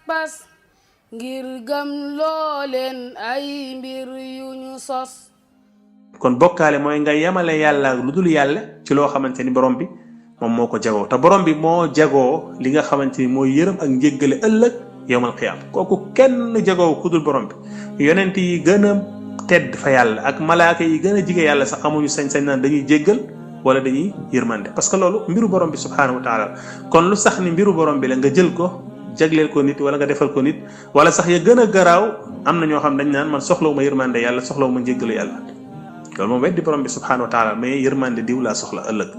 pas-pas ngir gëm loo leen ay mbir yu ñu sos. kon bokkaale mooy nga yemale yàlla lu dul yàlla ci loo xamante ni borom bi moom moo ko jagoo te borom bi moo jagoo li nga xamante ni mooy yërëm ak njéggale ëllëg yawmal qiyaam kooku kenn jagoo ku dul borom bi. yonent yi gën a tedd fa yàlla ak malaaka yi gën a jige yàlla sax amuñu sañ-sañ naan dañuy jéggal wala dañuy yërmande parce que loolu mbiru borom bi subhaanahu wa taala kon lu sax ni mbiru borom bi la nga jël ko jagleel ko nit wala nga defal ko nit wala sax ya gën a garaaw am na ñoo xam dañ naan man soxlawuma yërmande yàlla soxlawuma njéggalu yàlla loolu moom weddi borom bi subhaanahu wa taala mais yërmande diw laa soxla ëllëg.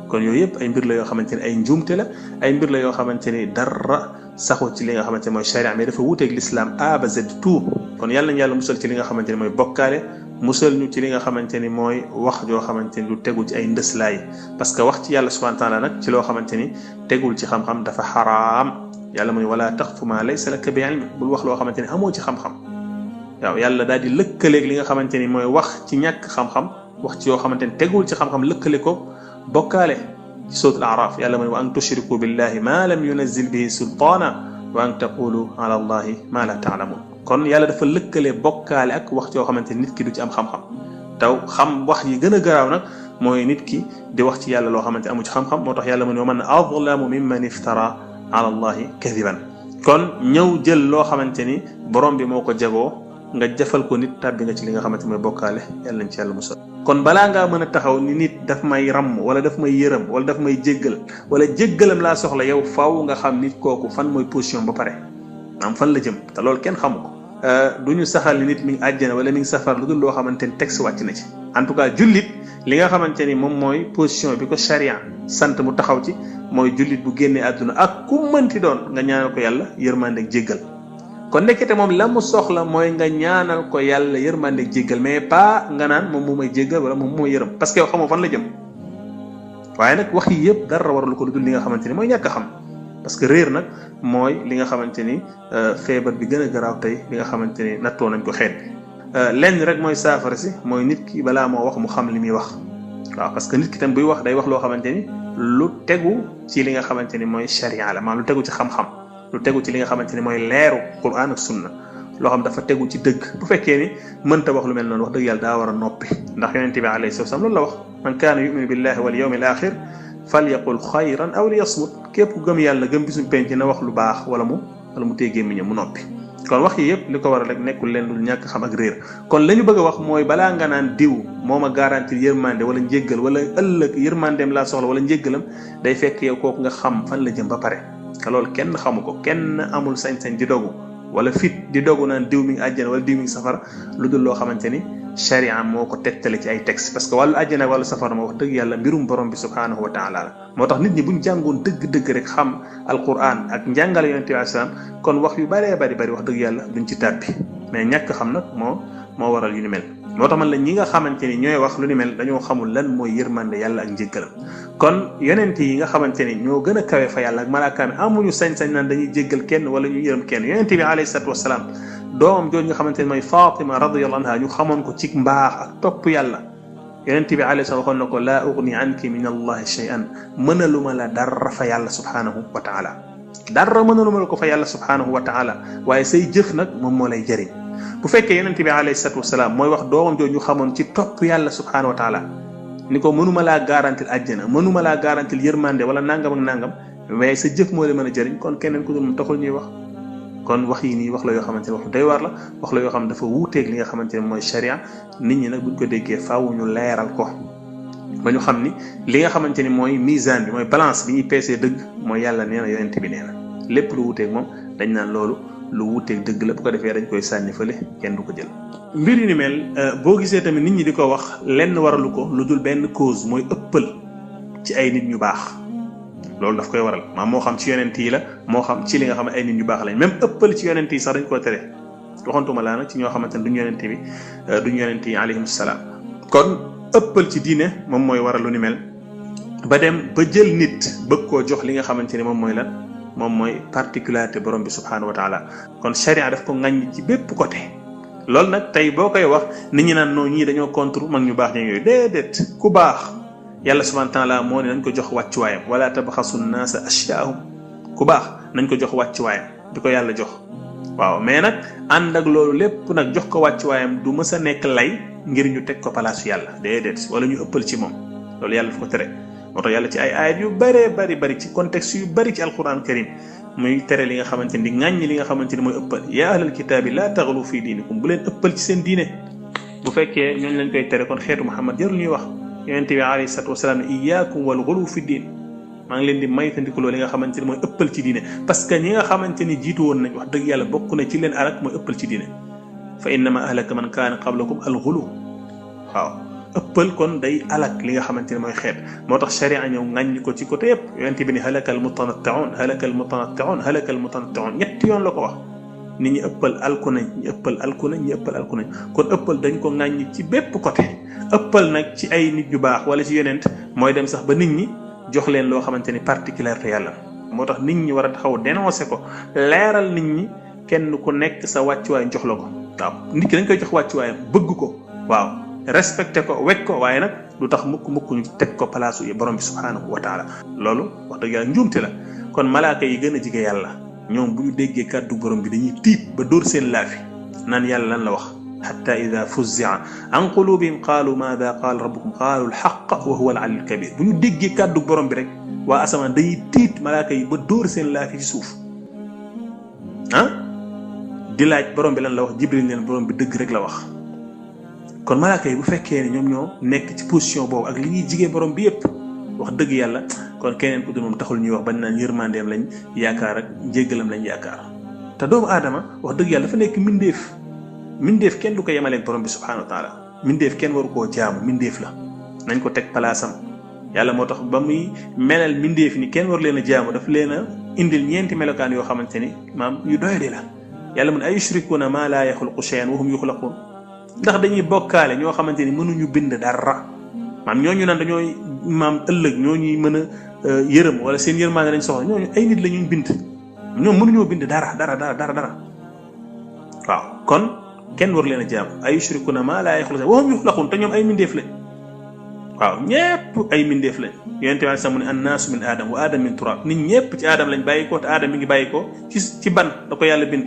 kon yooyu yëpp ay mbir la yoo xamante ni ay njuumte la ay mbir la yoo xamante ni dara saxu ci li nga xamante ni mooy sharia mais dafa wuuteeg l'islam A ba Z tout kon yàlla nañu yàlla musal ci li nga xamante ni mooy bokkaale musal ñu ci li nga xamante ni mooy wax joo xamante ni du tegul ci ay ndëslaay parce que wax ci yàlla subhanahu wa taala nag ci loo xamante ni tegul ci xam-xam dafa xaraam yàlla mooy wala taqfu ma laysa laka bi ilm bul wax loo xamante ni amoo ci xam-xam waaw yàlla daal di lëkkaleeg li nga xamante ni mooy wax ci ñàkk xam-xam wax ci yoo xamante ni tegul ci xam-xam lëkkale ko bokkaale ci suratul A'raf yàlla mooy wa an tushriku billahi ma lam yunazil bihi sultaana wa an taqulu ala allahi ma la ta'lamun kon yàlla dafa lëkkale bokkaale ak wax yoo xamante ni nit ki du ci am xam-xam taw xam wax yi gën a garaaw nag mooy nit ki di wax ci yàlla loo xamante amu ci xam-xam moo tax yàlla mu ne wa man azlamu mimman iftara ala allahi kadiban kon ñëw jël loo xamante ni borom bi moo ko jagoo nga jafal ko nit tàbbi nga ci li nga xamante mooy bokkaale yàlla nañ ci yàlla musal kon balaa ngaa mën a taxaw ni nit daf may ràmm wala daf may yërëm wala daf may jéggal wala jéggalam laa soxla yow faaw nga xam nit kooku fan mooy position ba pare am fan la jëm te loolu kenn xamu ko du ñu saxal ni nit mi ngi àjjana wala mi ngi safar lu dul loo xamante ni texte wàcc na ci en tout cas jullit li nga xamante ni moom mooy position bi ko charia sant mu taxaw ci mooy jullit bu génnee àdduna ak ku mënti doon nga ñaanal ko yàlla yërmande ak jéggal kon nekkete moom la mu soxla mooy nga ñaanal ko yàlla yërmande ak jéggal mais pas nga naan moom moo may jéggal wala moom moo may yërëm parce que yow xamoo fan la jëm waaye nag wax yi yëpp dara waralu ko lu dul li nga xamante ni mooy ñàkk a xam parce que réer nag mooy li nga xamante ni feebar bi gën a garaaw tey li nga xamante ni nattoo nañ ko xeet bi lenn rek mooy saafara si mooy nit ki balaa moo wax mu xam li muy wax waaw parce que nit ki tam buy wax day wax loo xamante ni lu tegu ci li nga xamante ni mooy charia la maanaam lu tegu ci xam-xam lu tegu ci li nga xamante ni mooy leeru Qur'an ak sunna loo xam dafa tegu ci dëgg bu fekkee ni mënta wax lu mel noonu wax dëgg yàlla daa war a noppi ndax yonente bi alayhi salaam loolu la wax man kaana yuminu billahi wal yawmil axir falyaqul xayran aw liyasmut képp ku gëm yàlla gëm bisum penc na wax lu baax wala mu téye gémmiñam mu noppi kon wax yi yëpp li ko waral rek nekkul leen lu ñàkk xam ak réer kon la ñu bëgg a wax mooy balaa nga naan diw moo ma garantir yërmande wala njéggal wala ëllëg yërmandeem laa soxla wala njéggalam day fekk yow kooku nga xam fan la jëm ba pare te loolu kenn xamu ko kenn amul sañ-sañ di dogu wala fit di dogu naan diw mi ngi àjjana wala diw mi ngi safara lu dul loo xamante ni sharia moo ko tegtale ci ay texte parce que wàllu àjjana ak wàllu safara moo wax dëgg yàlla mbirum borom bi subhanahu wa taala la moo tax nit ñi buñ jàngoon dëgg-dëgg rek xam alquran ak njàngale yonent bi salaam kon wax yu bëree bëri wax dëgg yàlla duñ ci tàbbi mais ñàkk xam nag moo waral yu ni mel moo tax man la ñi nga xamante ni ñooy wax lu ni mel dañoo xamul lan mooy yërmande yàlla ak njéggalam kon yonent yi nga xamante ni ñoo gën a kawe fa yàlla ak malaaka mi amuñu sañ-sañ naan dañuy jéggal kenn wala ñu yërëm kenn yonent bi alayhi salaatu wasalaam doomam jooju nga xamante ni mooy Fatima radiyallahu anha ñu xamoon ko ci mbaax ak topp yàlla yonent bi alayhi salaam waxoon na ko laa ugni anki min allahi shay'an mënaluma la dara fa yàlla subhanahu wa taala dara mënaluma la ko fa yàlla subhanahu wa taala waaye say jëf nag moom moo lay jëriñ bu fekkee yonent bi alayhi salaatu wasalaam mooy wax doomam jooju ñu xamoon ci topp yàlla subhanahu wa taala ni ko mënuma laa garantil àjjana mënuma laa garantil yërmande wala nangam ak nangam waaye sa jëf moo lay mën a jëriñ kon keneen ku dul moom taxul ñuy wax kon wax yi nii wax la yoo xamante ne wax doy waar la wax la yoo xam ne dafa wuuteeg li nga xamante ne mooy sharia nit ñi nag buñ ko déggee faaw ñu leeral ko ba ñu xam ni li nga xamante ni mooy misaan bi mooy balance bi ñuy peesee dëgg mooy yàlla nee na yonent bi nee na lépp lu wuuteeg moom dañ naan loolu lu wuuteeg dëgg la bu ko defee dañ koy sànni fële kenn du ko jël. mbir yu ni mel boo gisee tamit nit ñi di ko wax lenn waralu ko lu dul benn cause mooy ëppal ci ay nit ñu baax. loolu daf koy waral moo xam ci yonent yi la moo xam ci li nga xam ne ay nit ñu baax lañ même ëppal ci yonent yi sax dañ koo tere waxantuma laa nag ci ñoo xamante ne duñ yonent bi duñ yonent yi alayhim salaam kon ëppal ci diine moom mooy waral lu ni mel ba dem ba jël nit bëgg koo jox li nga xamante ni moom mooy lan moom mooy particularité borom bi subhanahu wa taala kon sharia daf ko ŋaññi ci bépp côté loolu nag tey boo koy wax nit ñi naan non ñii dañoo contre mag ñu baax ñi yooyu déedéet ku baax yàlla subhanahu wa taala moo ne nañ ko jox wàccuwaayam wala tabxasu nnaasa ashyaahum ku baax nañ ko jox wàccuwaayam bi ko yàlla jox waaw mais nag ànd ak loolu lépp nag jox ko wàccuwaayam du mës a nekk lay ngir ñu teg ko palaasu yàlla déedéet wala ñu ëppal ci moom loolu yàlla daf ko tere moo tax yàlla ci ay ayat yu bari ci contexte yu bari ci alquran karim muy tere li nga xamante ni ŋàññi li nga xamante ni mooy ëppal yaa ahlal kitaabi laa taxlu fii diinikum bu leen ëppal ci seen diine bu fekkee ñooñu lañ koy tere kon xeetu Muhammad jarul ñuy wax yonent bi alayhi salaatu wasalaam ne iyaakum wal ghuluw fi diin maa ngi leen di maytandikuloo li nga xamante ni mooy ëppal ci diine parce que ñi nga xamante ni jiitu woon nañ wax dëgg yàlla bokk na ci leen alak mooy ëppal ci diine fa innama ahlaka man kaana qablakum al ghuluw waaw ëppal kon day alak li nga xamante ne mooy xeet moo tax sharia ñëw ŋàññi ko ci côté yëpp yonent bi ni halakal mutanatti'un ñetti yoon la ko wax nit ñi ëppal alku nañ ñi ëppal alku nañ kon ëppal dañ ko ŋàññi ci bépp côté ëppal nag ci ay nit ñu baax wala ci yonent mooy dem sax ba nit ñi jox leen loo xamante ni particularité yàlla moo tax nit ñi war a taxaw dénoncer ko leeral nit ñi kenn ku nekk sa wàccuwaay jox la ko waaw nit ki dañ koy jox wàccuwaayam bëgg ko waaw respecté ko wekk ko waaye nag du tax mukk ñu teg ko palaasu yi borom bi subhaanahu wa taala loolu wax dëgg yàlla njuumte la kon malaaka yi gën a jige yàlla ñoom bu ñu déggee kàddu borom bi dañuy tiit ba dóor seen laafi naan yàlla lan la wax xatta ida fuzzi'a an qulubihim qaalu maada qaala rabbukum qaalu alxaqa wa huwa al-aliyyul kabir bu ñu déggee kàddu borom bi rek waa asamaan dañuy tiit malaaka yi ba dóor seen laafi ci suuf di laaj borom bi lan la wax jibril leen borom bi dëgg rek la wax kon malaaka yi bu fekkee ne ñoom ñoo nekk ci position boobu ak li ñuy jigee borom bi yépp wax dëgg yàlla kon keneen ku dul moom taxul ñuy wax bañ naan yërmandeem lañ yaakaar ak njéggalam lañ yaakaar te doomu aadama wax dëgg yàlla dafa nekk mindeef kenn du ko yemaleeg borom bi subhaanahu wa taala mindeef kenn waru koo jaamu mindeef la nañ ko teg palaasam yàlla moo tax ba muy melal mindeef ni kenn waru leen a jaamu daf leen a indil ñeenti melokaan yoo xamante ni maam yu doyadi la yàlla mun ay yushrikuuna maa laa yaxluqu shay'an wa hum yuxlaquun ndax dañuy bokkaale ñoo xamante ni mënuñu bind dara maam ñooñu naan dañooy maam ëllëg ñooñuy mën a yërëm wala seen yërmaande lañ soxla ñooñu ay nit la ñuy bind ñoom mënuñoo bind dara waaw kon kenn waru leen a jaam ay yushrikuuna maa laa yaxluqu wa hum yuxlaquun te ñoom ay mindeef lañ waaw ñépp ay mindeef lañ yonente bi sax mu ne annaasu min aadam wa aadam min turaab nit ñépp ci aadam lañ bàyyi ko te aadam mi ngi bàyyi ko ci ban da ko yàlla bind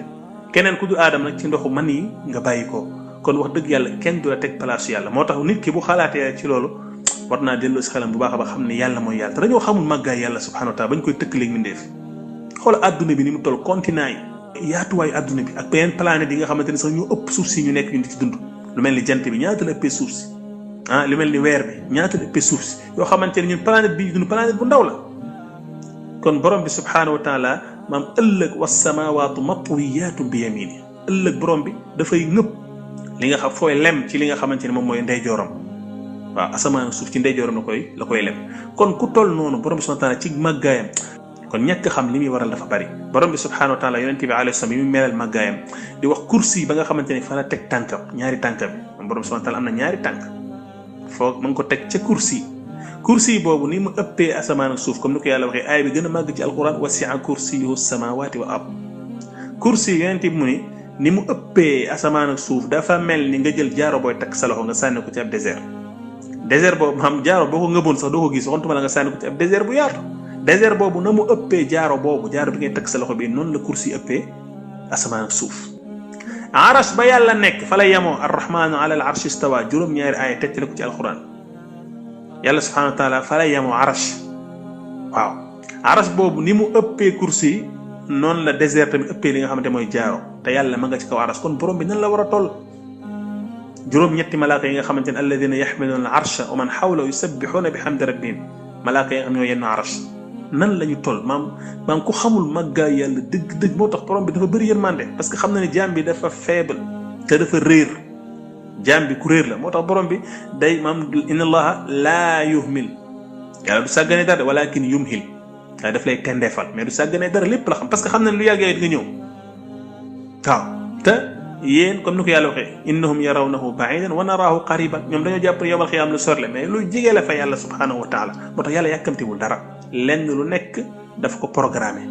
keneen ku dul aadam nag ci ndoxu man yi nga bàyyi ko kon wax dëgg yàlla kenn du la teg place yàlla moo tax nit ki bu xalaatee ci loolu war naa delloo si xelam bu baax a baax xam ne yàlla mooy yàlla te dañoo xamul màggaay yàlla subhanahu wa taala bañ koy tëkkaleeg mindeef xool adduna bi ni mu toll continent yi yaatuwaayu adduna bi ak beneen planète yi nga xamante ne sax ñoo ëpp suuf si ñu nekk ñu di ci dund lu mel ni jant bi ñaata la ëppee suuf si lu mel ni weer bi ñaata la ëppee suuf si yoo xamante ne ñun planète bi dund planète bu ndaw la kon borom bi subhanahu wa taala maam ëllëg was-samaawaatu matwiyaatun bi yamiini ëllëg borom bi dafay ngëpp li nga xam fooy lem ci li nga xamante ne moom mooy ndeyjooram waaw asamaan suuf ci ndeyjooram la koy lem kon ku toll noonu borom bi subhanahu wa taala ci màggaayam kon ñàkk xam li muy waral dafa bari borom bi subhanahu wa taala yonent bi alayhi salaam yi mu melal màggaayam di wax kursi ba nga xamante ne fa la teg tànkam ñaari tànkam moom borom bi subhanahu wa taala am na ñaari tànk foog ma ngi ko teg ca kursi boobu ni mu ëppee asamaan ak suuf comme ni ko yàlla waxee aaya bi gën a màgg ci alquran wasi'a kursiyuhu samawati wa ard kursi yonent bi mu ni mu ëppee asamaan ak suuf dafa mel ni nga jël jaaro booy takk sa loxo nga sànni ko ci ab désert boobu xam jaaro boo ko ngëboon sax doo ko gis waxantuma la nga sànni ko ci ab désert bu yaatu désert boobu na mu ëppee jaaro bi ngay takk sa loxo bi noonu la kursi ëppee asamaan ak suuf arash ba yàlla nekk fa la yemoo arrahmanu ala al arshi istawa juróom-ñaari aaya tettale ko ci alquran yàlla subhanahu wa taala fa la yemoo arash waaw arash boobu ni mu ëppee kursi noonu la désert tamit ëppee li nga xamante mooy jaaro te yàlla ma nga ci kaw arash kon borom bi nan la war a toll juróom-ñetti malaaka yi nga xamante ne alladina yaxmiluuna al arsha wa man xawlahu yusabbixuuna bi xamdi rabbihim malaaka yi nga xam ñoo yenn arash nan la ñu toll maam ku xamul màggaay yàlla dëgg moo tax borom bi dafa bëri yërmande parce que xam na ne jaam bi dafa faible te dafa réer jaam bi ku réer la moo tax borom bi day maam inna allaha laa yuhmil yàlla du sàggane dara walakin yumhil waaye daf lay tendeefal mais du sàggane dara lépp la xam parce que xam na ne lu yàgg nga ñëw waaw te yéen comme ni ko yàlla waxee innahum yarawnahu ba'idan wa naraahu qariban ñoom dañoo jàpp ne yawmal qiyaama lu sorle mais lu jege la fa yàlla subhanahu wa taala moo tax yàlla yàkkamtiwul dara lenn lu nekk dafa ko programmé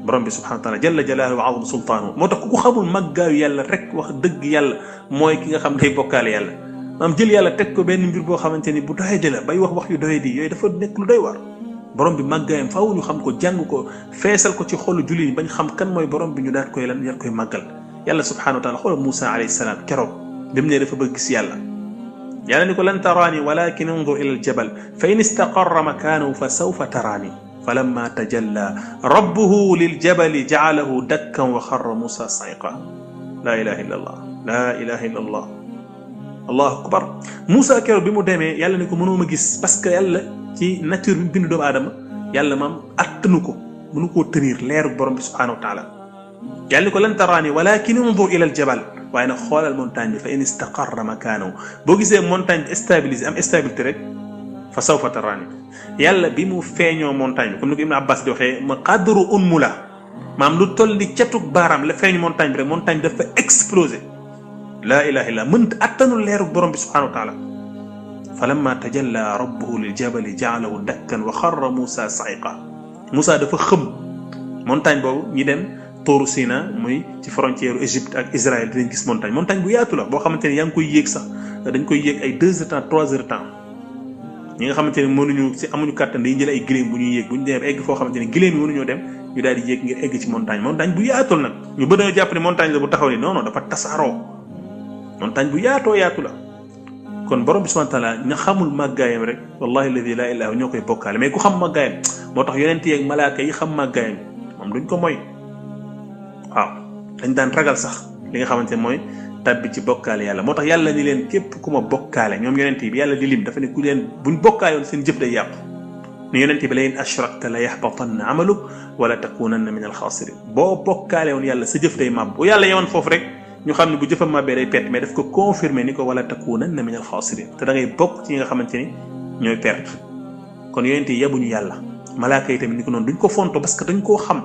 borom bi subhanahu wa taala jalla jalaaluhu wa azama sultaanu moo tax ku ko xamul màggaayu yàlla rek wax dëgg yàlla mooy ki nga xam day bokkaale yàlla maam jël yàlla teg ko benn mbir boo xamante ni bu doyadi la bay wax yu doyadi yooyu dafa nekk lu doy war borom bi màggaayam faaw ñu xam ko jàng ko feesal ko ci xolu jullit yi bañ xam kan mooy borom bi ñu daal koy lan yar koy màggal yàlla subhanahu wa taala xoolal Moussa alayhi salaam keroog bi mu ne dafa bëgg gis yàlla yàlla ni ko lan taraani walakin undur ila aljabal fa in istaqarra makanahu fa sawfa taraani falamma tajalla rabbuhu liljabali ja'alahu dakkan wa kharra Moussa sa'iqa la ilaha illa allah la ilaha illa allah allahu akbar Moussa keroog bi mu demee yàlla ni ko mënoo ma gis parce que yàlla ci nature bi bindu doomu aadama yàlla maam attanu ko mënu koo tenir leeru borom bi subhanahu wa taala yàlla ni ko lan taraani walakin undur ila aljabal waaye nag xoolal montagne bi fa in istaqarra makanahu boo gisee montagne bi stabilisé am stabilité rek fa sawfa taraani yàlla bi mu feeñoo montagne bi comme ni ko Ibn Abbas di waxee ma qadru unmula maam lu toll di catug baaraam la feeñu montagne bi rek montagne bi dafa explosé laa ilaha illa mënta attanul leeru borom bi subhanahu wa taala falamma tajalla rabbuhu liljabali ja'alahu dakkan wa kharra Moussa sa'iqa Moussa dafa xëm montagne boobu ñi dem Tooru Sina muy ci frontière Égypte ak Israël dinañ gis montagne bu yaatu la boo xamante ne yaa ngi koy yéeg sax dañ koy yéeg ay 2 heures de temps 3 heures de temps ñi nga xamante ne mënuñu si amuñu kàttan dañuy jël ay giléem bu ñuy yéeg bu ñu demee egg foo xamante ne giléem yi mënuñoo dem ñu daal di yéeg ngir egg ci montagne bu yaatul nag ñu bëgg a jàpp ne montagne la bu taxaw ni non dafa tasaaroo montagne bu yaatoo yaatu la kon borom bi subhanahu wa taala ña xamul màggaayam rek wallahi alladi la ilaha ñoo koy bokkaale mais ku xam màggaayam moo tax yonent yi ak malaaka yi xam màggaayam moom duñ ko moy waaw dañ daan ragal sax li nga xamante ne mooy tabbi ci bokkaale yàlla moo tax yàlla ni leen képp ku ma bokkaale ñoom yonent yi bi yàlla di lim dafa ne ku leen buñ bokkaale seen jëf day yàqu ni yonent bi la in ashrakta la yaxbatanna amaluk wala takunanna min alxaasirin boo bokkaale woon yàlla sa jëf day màbb bu yàlla yewoon foofu rek ñu xam ne bu jëfam màbbee day perte mais daf ko confirmer ni ko wala takunanna min alxaasirin te da ngay bokk ci ñi nga xamante ni ñooy perte kon yonent yi yabuñu yàlla malaaka yi tamit ni ko noonu duñ ko fonto parce que dañ koo xam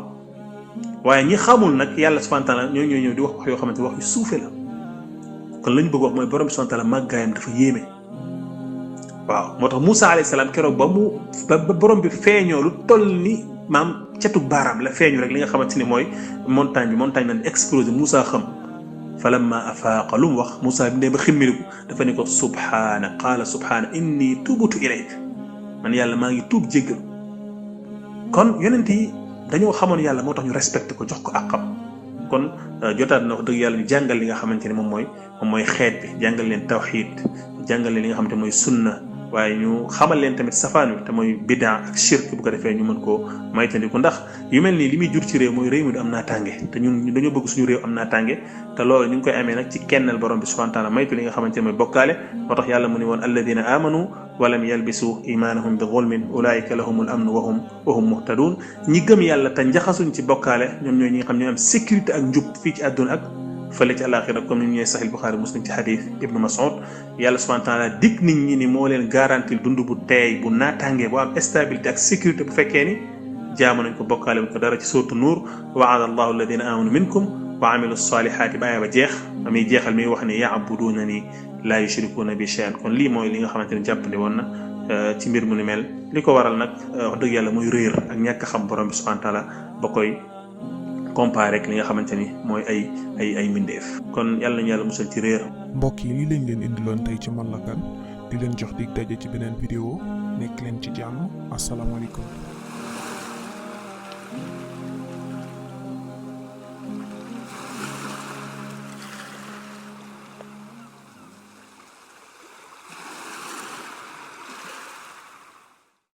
waaye ñi xamul nag yàlla subhanahu wa taala ñoo ñëw di wax yoo xamante wax yu suufe la kon lañ bëgg wax mooy borom subhanahu wa taala màggaayam dafa yéeme waaw moo tax Moussa alayhi salaam keroog ba borom bi feeñoo lu toll ni maam cetu baaraam la feeñu rek li nga xamante ni mooy montagne nan explosé Moussa xam falamma afaaqa lu mu wax Moussa bi ne ba ximmiliku dafa ne ko subhaana qaala subhaana inni tubtu ilayk man yàlla maa ngi tuub jéggal kon yonent yi dañoo xamoon yàlla moo tax ñu respecté ko jox ko àqam kon jotaat na wax dëgg yàlla ñu jàngal li nga xamante ni moom mooy xeet bi jàngal leen tawxiid jàngal leen li nga xamante mooy sunna waaye ñu xamal leen tamit safaan wi te mooy bidaa ak shirk bu ko defee ñu mën koo moytandiku ndax yu mel nii li muy jur ci réew mooy réew mi du am naataange te ñun dañoo bëgg suñu réew am naataange te loolu ñu ngi koy amee nag ci kennal borom bi subhanahu wa taala maytu li nga xamante ne mooy bokkaale moo tax yàlla mu ne woon alladina amanu walam yalbisu imanahum bi zulmin ulaika lahumul amnu wa hum muhtadun ñi gëm yàlla te njaxasuñ ci bokkaale ñoom ñooy ñi nga xam ñooy am sécurité ak njub fii ci àdduna ak fële ci àlaxira comme ni ñu ñëwee Sahih Bukhari Muslim ci xadis Ibnu Mas'ud yàlla subhanahu wa taala dig nit ñi ni moo leen garantil dund bu teey bu naataange bu am stabilité ak sécurité bu fekkee ni jaamu nañ ko bokkaale bu ko dara ci sourate Nuur wa'ada allahu alladina amanu minkum wa amilu salihati ba ba jeex muy jeexal mi wax ne ya'budunani la yushrikuna bi shay'an kon lii mooy li nga xamante ne jàppandi woon na ci mbir mu ni mel li ko waral nag wax dëgg yàlla muy réer ak ñàkk xam borom bi subhanahu wa taala ba koy comparé rek li nga xamante ni mooy ay mbindeef kon yàlla nañu yàlla musal ci réer. mbokk yi lii lañ leen indiloon tey ci Man la Kan di leen jox dig daje ci beneen vidéo nekk leen ci jàmm asalaamaaleykum.